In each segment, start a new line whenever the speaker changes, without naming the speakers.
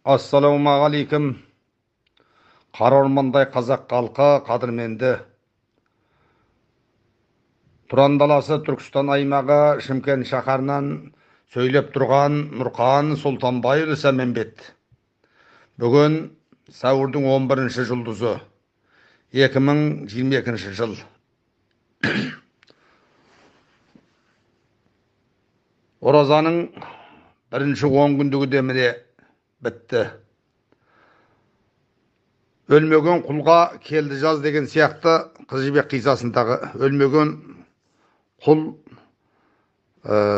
Ассалаумағалейкум. Қара ормандай қазақ халқы, қадірменді. Тұран даласы Түркістан аймағы Шымкент шаһарынан сөйлеп тұрған Нұрқан Сұлтанбайұлы Сәменбет. Бүгін сәуірдің 11-ші жұлдызы, 2022 жыл. Оразаның бірінші 10 күндігі де міне бітті. Өлмеген құлға келді жаз деген сияқты Қыз Жібек қиссасындағы өлмеген құл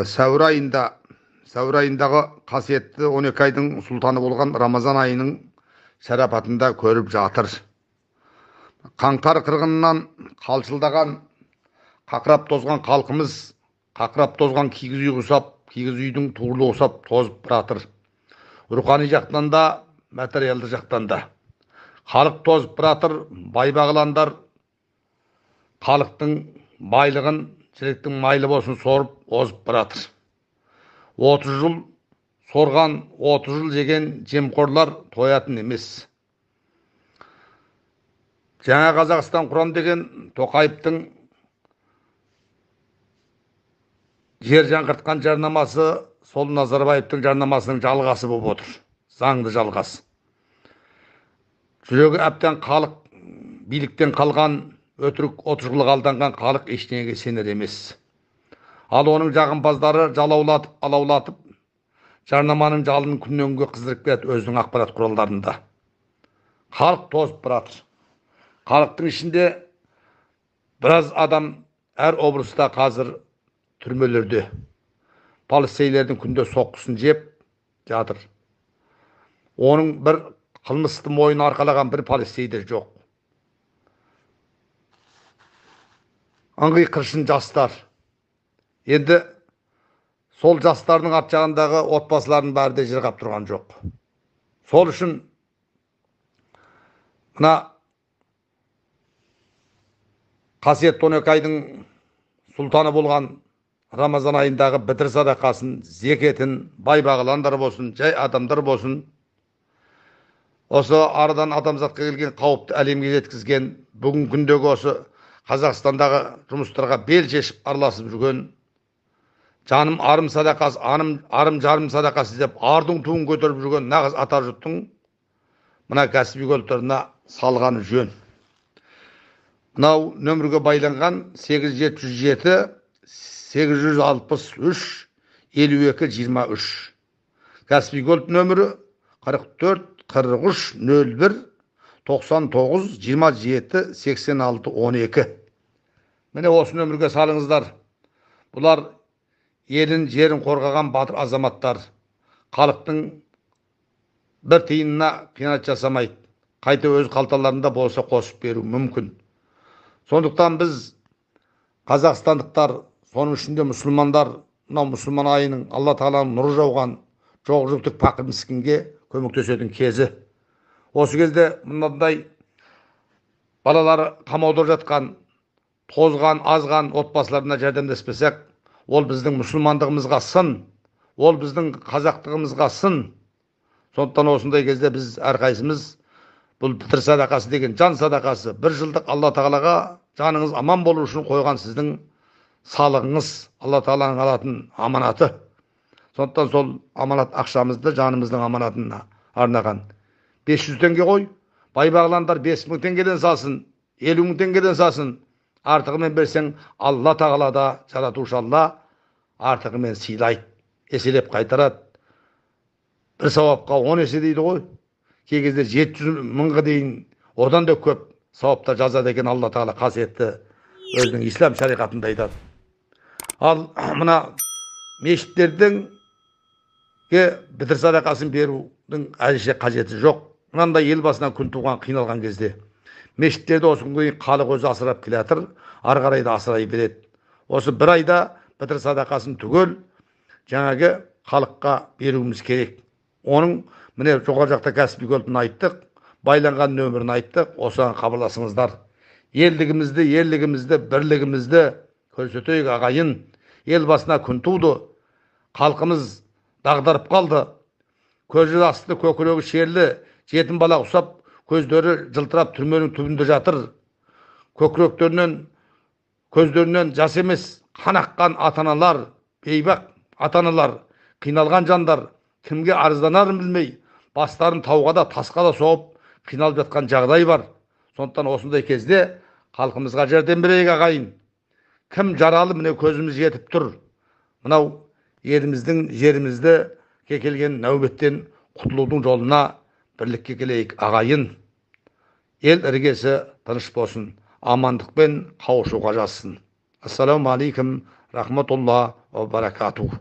сәуір айындағы қасиетті 12 айдың сұлтаны болған Рамазан айының шарапатында көріп жатыр. Қаңтар қырғынынан қалшылдаған, қақырап тозған халқымыз, қақырап тозған кигіз үй құсап, кигіз үйдің туырлығы ұқсап тозып баратыр. Рухани жақтан да, материалды жақтан да. Халық тозып баратыр, бай бағландар халықтың байлығын, жіліктің майлы болсын сорып, озып баратыр. 30 жыл сорған, 30 жыл жеген жемқорлар тоятын емес. Жаңа Қазақстан құрам деген Тоқаевтың жер жаңғыртқан жарнамасы сол Назарбаевтың жарнамасының жалғасы болып отыр. Заңды жалғасы. Жүрегі әбден халық, биліктен қалған, өтірік 30 жылға алданған халық ештеңеге сенер емес. Ал оның жағымпаздары жалаулатып, алаулатып, жарнаманың жалынын күннен күнге қыздырып келеді өзінің ақпарат құралдарында. Халық тозып баратыр. Халықтың ішінде біраз адам әр облыста қазір түрмелерде. Полицейлердің күнде соққысын жеп жатыр. Оның бір қылмысты мойнына арқалаған бір полицей де жоқ. Ыңғай қыршын жастар. Енді сол жастардың арт жағындағы отбасылардың бәрі де жырғап тұрған жоқ. Сол үшін мына қасиетті 12 айдың сұлтаны болған Рамазан айындағы бітір садақасын, зекетін, бай бағландар болсын, жай адамдар болсын, осы арадан адамзатқа келген қауіпті әлемге жеткізген, бүгінгі күндегі осы Қазақстандағы жұмыстарға бел шешіп араласып жүрген, жаным арым садақасы, арым жарым садақасы деп ардың туын көтеріп жүрген нағыз ата жұрттың мына кәсіби көліктеріне салғаны жөн. Мынау нөмірге байланған 8707 863 52 23. Каспий Голд нөмірі 44 43 01 99 27 86 12. Міне осы нөмірге салыңыздар. Бұлар елін, жерін қорғаған батыр азаматтар. Халықтың бір тиынына қиянат жасамайды. Қайта өз қалталарында болса қосып беру мүмкін. Сондықтан біз қазақстандықтар, соның ішінде мұсылмандар, мынау мұсылман айының Алла тағаланың нұры жауған жоқ жітік пақыр міскінге көмектесетін кезі. Осы кезде мынандай балалары қамауда жатқан, тозған, азған отбасыларына жәрдемдеспесек, ол біздің мұсылмандығымызға сын, ол біздің қазақтығымызға сын. Сондықтан осындай кезде біз әрқайсымыз бұл пітір садақасы деген жан садақасы, бір жылдық Алла тағалаға жаныңыз аман болу үшін қойған сіздің салығыңыз, Алла тағаланың алатын аманаты. Сондықтан сол аманат ақшамызды жанымыздың аманатына арнаған. 500 теңге қой, бай бағландар 5000 теңгеден салсын, 50000 теңгеден салсын. Артығымен берсең, Алла тағала да, жаратушы Алла артығымен сыйлайды, еселеп қайтарады. Бір сауапқа 10 есе дейді ғой. Кей кезде 700 мыңға дейін, одан да көп сауаптар жазады екен Алла тағала қасиетті өзінің ислам шариғатында айтады. Ал мына мешіттердің бітір садақасын берудің әзірше қажеті жоқ. Мынандай ел басынан күн туған қиналған кезде мешіттерді осы күнге дейін халық өзі асырап келе жатыр, ары қарай да асырай береді. Осы бір айда бітір садақасын түгел жаңағы халыққа беруіміз керек. Оның міне жоғары жақта кәсіби көлігін айттық, байланған нөмірін айттық, осыған хабарласыңыздар. Елдігімізді, ерлігімізді, бірлігімізді көрсетейік ағайын. Ел басына күн туды, халқымыз дағдарып қалды. Көзі жасты, көкірегі шерлі, жетім бала ұқсап, көздері жылтырап түрменің түбінде жатыр. Көкіректерінен, көздерінен жас емес, қан аққан ата-аналар, бейбақ ата-аналар, қиналған жандар, кімге арызданарын білмей, бастарын тауға да, тасқа да соғып, қиналып жатқан жағдай бар. Сондықтан осындай кезде халқымызға жәрдем берейік, ағайын. Кім жаралы, міне көзіміз жетіп тұр. Мынау еліміздің, жерімізді келген нәубеттен құтылудың жолына бірлікке келейік, ағайын. Ел іргесі тыныш болсын, амандықпен қауышуға жазсын. Ассалаумағалейкум, рахматулла ва баракатух.